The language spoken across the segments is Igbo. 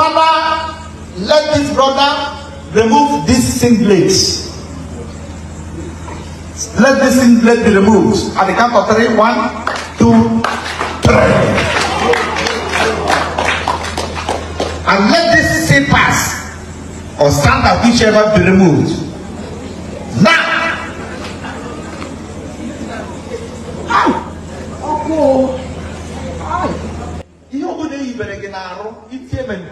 Father, let this brother remove this singlet. Let this singlet be removed. At the count of three, one, two, three. And let this slippers or sandal, whichever, be removed. Now! Ọkụ! Ihe ọbụla eyibere gị n'arụ itie mere.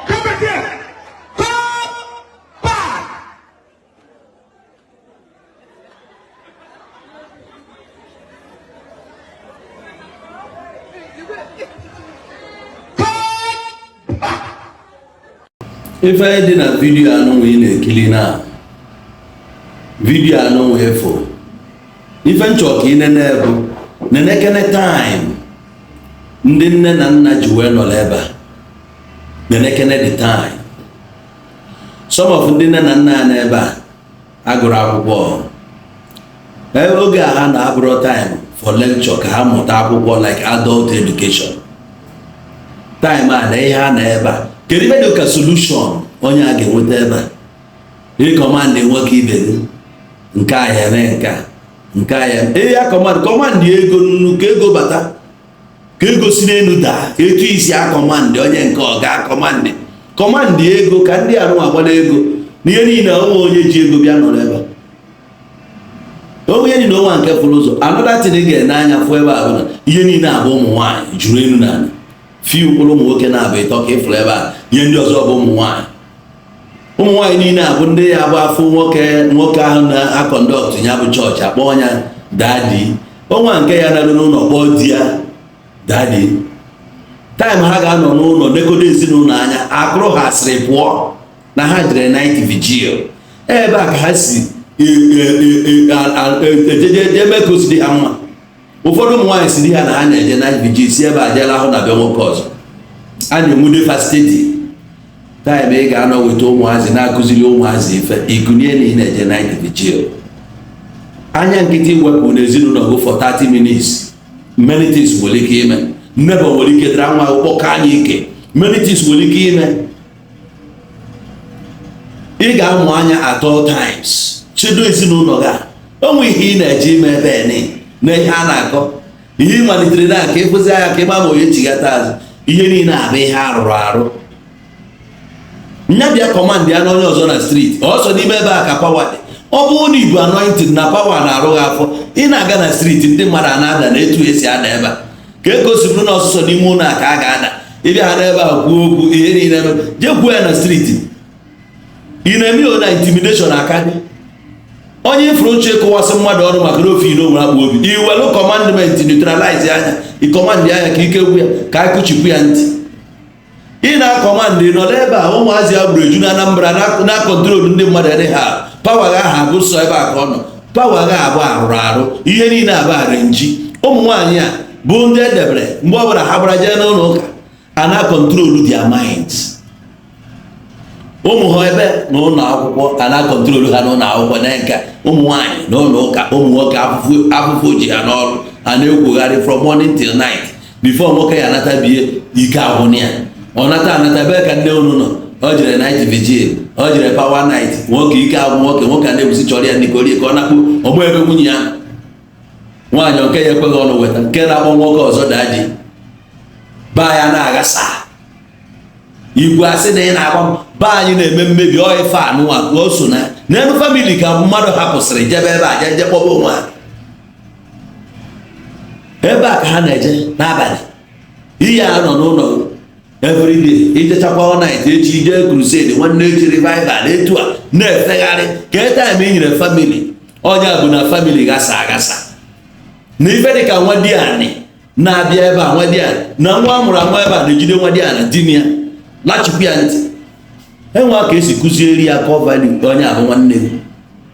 Come back here! Come back! Come back! Ife dị na video anụnwa ị na-ekili na video anụnwa efo, ife nchọ ka ị nene bụ nenekene time ndị nne na nna ji wee nọrọ ebe a. Nenekene the time some of ndị nne na nna ya n'ebe a agụrụ akwụkwọ. Oge a ha na-abụrụ time for lecture ka ha mụta akwụkwọ, like adult education time a na ihe ha na ebe a. Kedu ife dị ka solution onye a ga-enweta ebe a? Ị command nwoke ibe gị nke a, ya eme nke a, nke a ya eme ya. Command ego nnu ka ego bata, ka ego si n'elu daa. Etu isi a command onye nke ọ ga command ego ka ndị arụ agbara ego n'ihe niile. Onwe onye ji ego bịa nọrọ ebe a, onye niile onwe nke fụrụ ụzọ. Another thing ị ga-ene anya fụ ebe a bụ na ihe niile abụ ụmụ nwaanyị juru elu na ala. Few mkpụrụ ụmụ nwoke na-abụ ịtọ ka ịfụrụ ebe a. Ihe ndị ọzọ bụ ụmụ nwaanyị. Ụmụ nwaanyị niile abụ ndị ya bụ afụ nwoke, nwoke ahụ na-a conduct ya bụ chọọchị, akpọ ya daddy. Onwa nke ya narụ n'ụlọ, kpọọ di ya daddy. Time ha ga-anọ n'ụlọ negodo ezinụlọ anya, akụrụ ha sịrị pụọ na ha jere night vigil. Ebe a ka ha si ejeje eme ka o si dị ha mma. Ụfọdụ ụmụ nwaanyị si di ha na ha na-eje night vigil, si ebe a jeela ahụ na be nwoke ọzọ a na-enwude fa steady. Time ị ga-anọ weta ụmụazị na-akụziri ụmụazị ife, ikunie na ị na-eje night vigil. Anya nkịtị wepụ n'ezinụlọ gị for 30 minutes, many things nwere ike ime. Nneba nwere ike dara nwa kpọkọ anya ike. Many things nwere ike ime. Ị ga-amụ anya at all times, chedo ezinụlọ gị a. O nwe ihe ị na-eje ime ebe ni na ihe a na-akọ, ihe ị malitere na ka ịfụzi anya ka ịgba ma onye chighata azụ. Ihe niile abụ ihe arụrụ arụ. Nya bịa command ya na onye ọzọ na street ọsọ. N'ime ebe a ka power dị. Ọ bụrụ na ibu anointing na power na-arụ gị afọ, ị na-aga na street, ndị mmadụ a na-ada na etu esi ada ebe a ka ego si bụrụ na ọsụsọ n'ime ụlọ a ka a ga-ada. Ịbịa ha n'ebe a kwuo okwu, ihe niile eme, jee kwuo ya na street. Ị na-eme ya na intimidation aka dị. Onye ifuru nche ịkụwasị mmadụ ọrụ maka na ofe ino nwere akpa obi, iwelu commandment neutralize anya, ị command anya ka ike gwu ya, ka a kụchipụ ya ntị. Ị na-a command nọ n'ebe a, ụmụazị a gburu eju na Anambra na control ndị mmadụ ede ha. Power ga aha bụ sọ ebe a ka ọ nọ. Power ga abụ arụrụ arụ. Ihe niile abụ arenji. Ụmụ nwaanyị a bụ ndị edebere mgbe ọbụla ha gbara jee n'ụlọ ụka, a na control their minds. Ụmụ ha ebe na ụlọ akwụkwọ, a na control ha n'ụlọ akwụkwọ na nka. Ụmụ nwaanyị n'ụlọ ụka, ụmụ nwoke afụfụ ji ha n'ọrụ. A na-ekwugharị from morning till night before nwoke ya anata bie ike agwụna ya. Ọ nata anata ebe ka nne unu nọ, ọ jere night vigil, ọ jere power night. Nwoke ike agwụ nwoke, nwoke a na-ebusi chọrọ ya nikorie ka ọ nakpu ọgbọ ebe nwunye ya nwaanyị nke ya ekweghị ọnụ weta nke na-akpọ nwoke ọzọ daddy. Baa ya na-aghasa igwe, asị na ị na-agba be anyị na-eme mmebi. Ọ ife anụnwa ka o so na n'elu family ka mmadụ hapụsịrị jebe ebe a jee kpọba onwe ha. Ebe a ka ha na-eje n'abalị. Ihe a nọ n'ụlọ everyday, ijechakwa all night, echi ije crusade, nwanne echi revival, etu a na-efegharị ka e time i nyere family. Onye bụ na family gasa agasa na ife dịka nwa di anị na-abịa ebe a, nwa di anị na nwa amụrụ amụ ebe a na-ejide nwa di anị di ya lachịkwu ya ntị. Enwe ka esi kụzieri ya core value. Onye abụ nwanne gị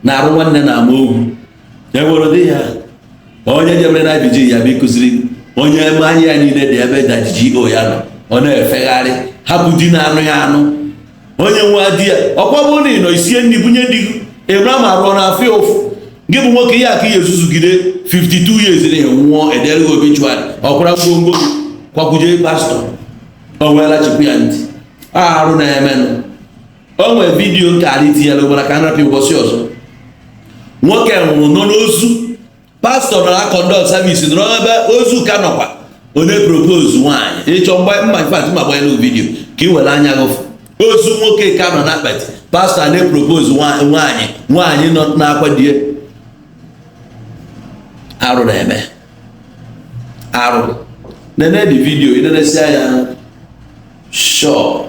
na-arụ nwanne na-ama ogwu enwere ụdị ya. Onye jebere na vigil ya bụ ịkụziri onye eme anya ya niile dị ebe dajiji o ya nọ, ọ na-efegharị hapụ di na-anụ ya anụ. Onye nwe di ya ọkwa bụrụ na ị nọ isie nri bunye di gị ịmara ma rụọ na afọ ya ụfụ. Gị bụ nwoke, ihe aka ihe ezuzugide 52 years na nwụọ, edere gị obituary, ọkwara ngwongwo gị kwakwuje pastọ, o nweela chikwu ya ntị. Arụ na-emenụ. O nwere video nke ala tinyere ụgbara ka nrapụ ụbọchị ọzọ. Nwoke nwụrụ nọ n'ozu, pastọ nọrọ a-conduct service, nọrọ ebe ozu ka nọkwa, onye propose nwaanyị. Ịchọ mgba mma, in fact, mma gbanyere video ka ị were anya gị fụ. Ozu nwoke ka nọ n'akpati, pastọ na-epropose nwaanyị, nwaanyị nọ n'akwa die. Arụ na-eme, arụ. Nene the video, ị nenesia ya sure.